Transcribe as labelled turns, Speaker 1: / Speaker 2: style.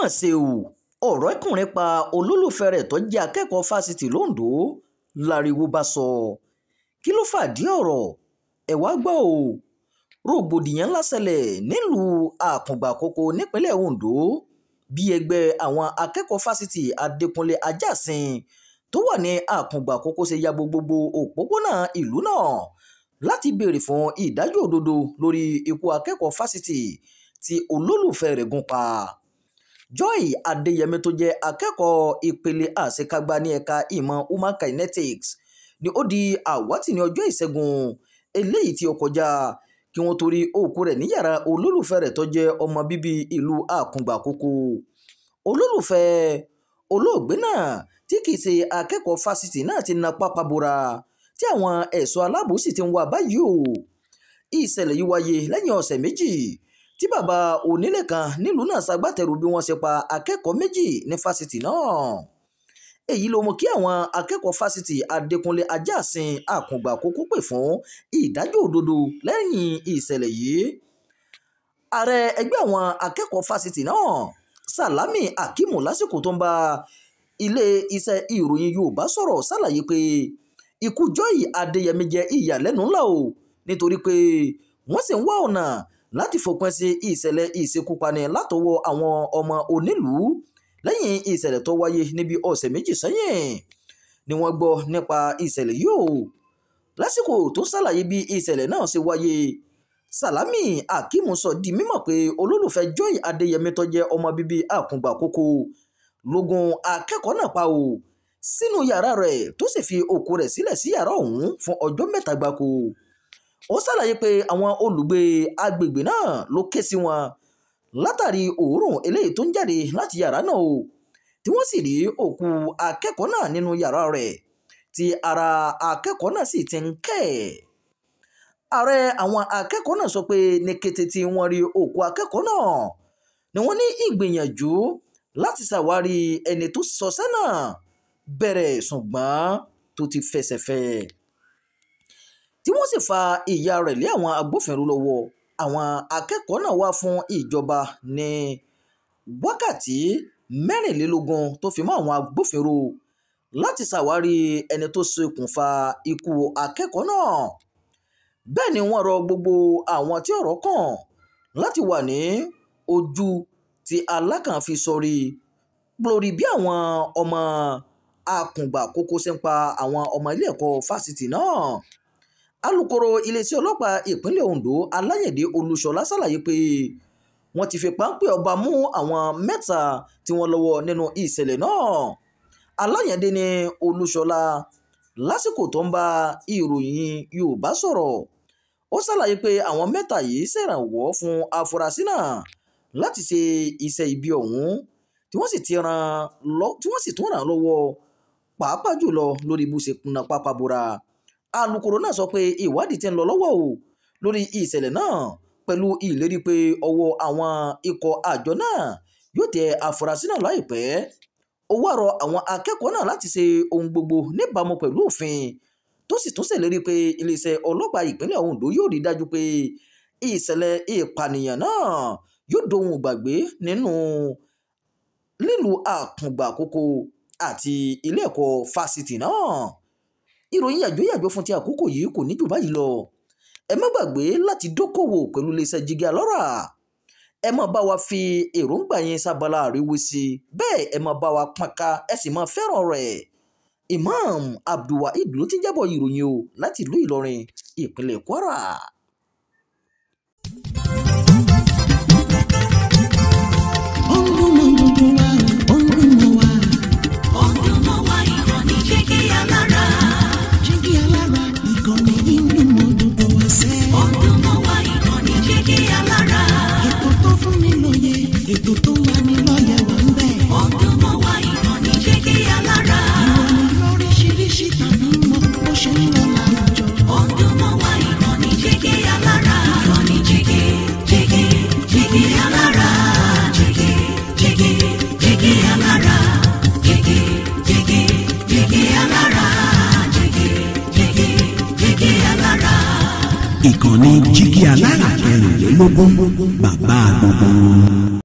Speaker 1: Mà ṣe o, ọ̀rẹ́kùnrin pa olólùfẹ́ rẹ̀ tó jẹ́ akẹ́kọ̀ọ́ fásitì londo láriwo bá sọ. Kí ló fàdí ọ̀rọ̀? Ẹ wá gbọ́ o. Rògbòdìyàn ńlá ṣẹlẹ̀ nílùú Àkùngbàkókò nípínlẹ̀ Ondo bí ẹgbẹ́ àwọn akẹ́kọ̀ọ́ fásitì Adékúnlé Ajásin tó wà ní Àkùngbàkókò ṣe ya bo gbogbo òpópónà ìlú náà láti béèrè fún ìdájọ́ òdodo lórí ikú akẹ́kọ̀ọ́ fásitì tí olólùfẹ́ rẹ̀ gún pa. Joy Adéyẹmí tó jẹ́ akẹ́kọ̀ọ́ ìpele àṣekágbá ní ẹ̀ka ìmọ̀ Human Kinetics ni ó di àwátì ní ọjọ́ Ìṣẹ́gun eléyìí tí ó kọjá kí wọ́n torí òkú rẹ̀ ní yàrá olólùfẹ́ rẹ̀ tó jẹ́ ọmọ bíbí ìlú Àkùngbàkókò. Olólùfẹ́ olóògbé náà tí kìí ṣe akẹ́kọ̀ọ́ fásitì náà ti na pápá bora tí àwọn ẹ̀ṣọ́ aláàbò sì ti ń wá báyìí o. Ìṣẹ̀lẹ̀ yìí wáyé lẹ́yìn ọ̀sẹ̀ méjì tí bàbá onílé kan nílùú náà ṣagbátẹrù bí wọ́n ṣe pa akẹ́kọ̀ọ́ méjì ní fásitì náà. Èyí ló mú kí àwọn akẹ́kọ̀ọ́ fásitì Adékúnlé Ajásin Àkùngbàkókò pè fún ìdájọ́ òdodo lẹ́yìn ìṣẹ̀lẹ̀ yìí. Ààrẹ ẹgbẹ́ àwọn akẹ́kọ̀ọ́ fásitì náà, Sàlámì Akímù, lásìkò tó ń bá ilé iṣẹ́ ìròyìn Yorùbá sọ̀rọ̀ ṣàlàyé pé ikú Joy Adéyẹmí jẹ́ ìyàlẹ́nu ńlá o, nítorí pé wọ́n sì ń wá ọ̀nà láti fòpin sí ìṣẹ̀lẹ̀ ìṣekúpani látọwọ́ àwọn ọmọ onílùú lẹ́yìn ìṣẹ̀lẹ̀ tó wáyé níbi ọ̀sẹ̀ méjì sẹ́yìn ni wọ́n gbọ́ nípa ìṣẹ̀lẹ̀ yìí o. Lásìkò tó ṣàlàyé bí ìṣẹ̀lẹ̀ náà ṣe wáyé, Sàlámì Akímù sọ di mímọ̀ pé olólùfẹ́ Joy Adéyẹmí tó jẹ́ ọmọ bíbí Àkùngbàkókò ló gún akẹ́kọ̀ọ́ náà pa o sínú yàrá rẹ̀ tó sì fi òkú rẹ̀ sílẹ̀ sí yàrá ọ̀hún fún ọjọ́ mẹ́ta gbáko. Ó ṣàlàyé pé àwọn olùgbé agbègbè náà ló ké sí wọn látàrí òórùn eléyìí tó ń jáde láti yàrá náà o, tí wọ́n sì rí òkú akẹ́kọ̀ọ́ náà nínú yàrá rẹ̀ tí ara akẹ́kọ̀ọ́ náà sì ti ń kẹ̀. Ààrẹ àwọn akẹ́kọ̀ọ́ náà sọ pé ní kété tí wọ́n rí òkú akẹ́kọ̀ọ́ náà ni wọ́n ní ìgbìyànjú láti ṣàwárí ẹni tó ṣọṣẹ́ náà bẹ̀rẹ̀, ṣùgbọ́n tó ti fẹsẹ̀ fẹ́, tí wọ́n sì fa ìyá rẹ̀ lé àwọn agbófinró lọ́wọ́. Àwọn akẹ́kọ̀ọ́ náà wá fún ìjọba ní wákàtí 24 tó fi mọ́ àwọn agbófinró láti ṣàwárí ẹni tó ṣokùnfà ikú akẹ́kọ̀ọ́ náà. Bẹ́ẹ̀ ni wọ́n rọ gbogbo àwọn tí ọ̀rọ̀ kàn láti wà ní ojú tí alákàn fi sọrí lórí bí àwọn ọmọ Àkùngbàkókò ṣe ń pa àwọn ọmọ ilé ẹ̀kọ́ fásitì náà. Alūkkóró iléeṣẹ́ ọlọ́pàá ìpínlẹ̀ Ondo, Aláyẹ̀dé Olúṣọlá, ṣàlàyé pé wọ́n ti fi páńpẹ́ ọba mú àwọn mẹ́ta tí wọ́n lọ́wọ́ nínú ìṣẹ̀lẹ̀ náà. Aláyẹ̀dé ní Olúṣọlá lásìkò tó ń bá ìròyìn Yorùbá sọ̀rọ̀. Ó ṣàlàyé pé àwọn mẹ́ta yìí ṣèrànwọ́ fún afurasí náà láti ṣe iṣẹ́ ibi ọ̀hún tí wọ́n sì tún ràn án lọ́wọ́ pàápàá jùlọ lórí bó ṣe na pápá bora. Alūkkóró náà sọ pé ìwádìí ti ń lọ lọ́wọ́ o lórí ìṣẹ̀lẹ̀ náà pẹ̀lú ìlérí pé ọwọ́ àwọn ikọ̀ àjọ náà yóò tẹ afurasí náà láìpẹ́. Ó wá rọ àwọn akẹ́kọ̀ọ́ náà láti ṣe ohun gbogbo níbàámu pẹ̀lú òfin, tó sì tún ṣèlérí pé iléeṣẹ́ ọlọ́pàá ìpínlẹ̀ Ondo yóò rí dájú pé ìṣẹ̀lẹ̀ ìpànìyàn náà yóò dohun ìgbàgbé nínú nílùú Àkùngbàkókò àti ilé ẹ̀kọ́ fásitì náà. Ìròyìn yàjóyàjó fún ti àkókò yìí kò ní jù báyìí lọ. Ẹ má gbàgbé láti dókòwò pẹ̀lú iléeṣẹ́ Jígí Alọ́rà. Ẹ má bá wa fi èròǹgbà yín sábàlá àríwísí, bẹ́ẹ̀ ẹ má bá wa pọ́nká, ẹ sì máa fẹ́ràn rẹ̀. Imam Abdulwaheed ló ti ń jábọ̀ ìròyìn o láti ìlú Ìlọrin, ìpínlẹ̀ Kwara.
Speaker 2: Ó ń dún mọ́ gbogbo wa, ó ń dún mọ́ wa.
Speaker 3: Ó ń dún mọ́ wa, ìkànnì Jígí Alára.
Speaker 2: Jígí Alára, ìkànnì yìí ń dún mọ́ gbogbo wa sẹ́.
Speaker 3: Ó ń dún mọ́ wa, ìkànnì Jígí Alára.
Speaker 2: Ètò tó fún ni lóye, ètò tó ń lani lọ́yẹ̀ wà ń bẹ̀.
Speaker 3: Ó ń dún mọ́ wa, ìkànnì Jígí Alára.
Speaker 2: Ìròyìn lóríṣiríṣi tàbí mọ bó ṣe ń lọ láwùjọ.
Speaker 3: Ó ń dún mọ́ wa, ìkànnì Jígí Alára. Ìkànnì Jígí, Jígí, Jígí Alára. Jígí, Jígí, Jígí Alára. Jígí, Jígí, Jígí Alára. Jígí, Jígí, Jígí Alára.
Speaker 4: Ìkànnì Jígí Alára 24, bàbá gbogbo wọn.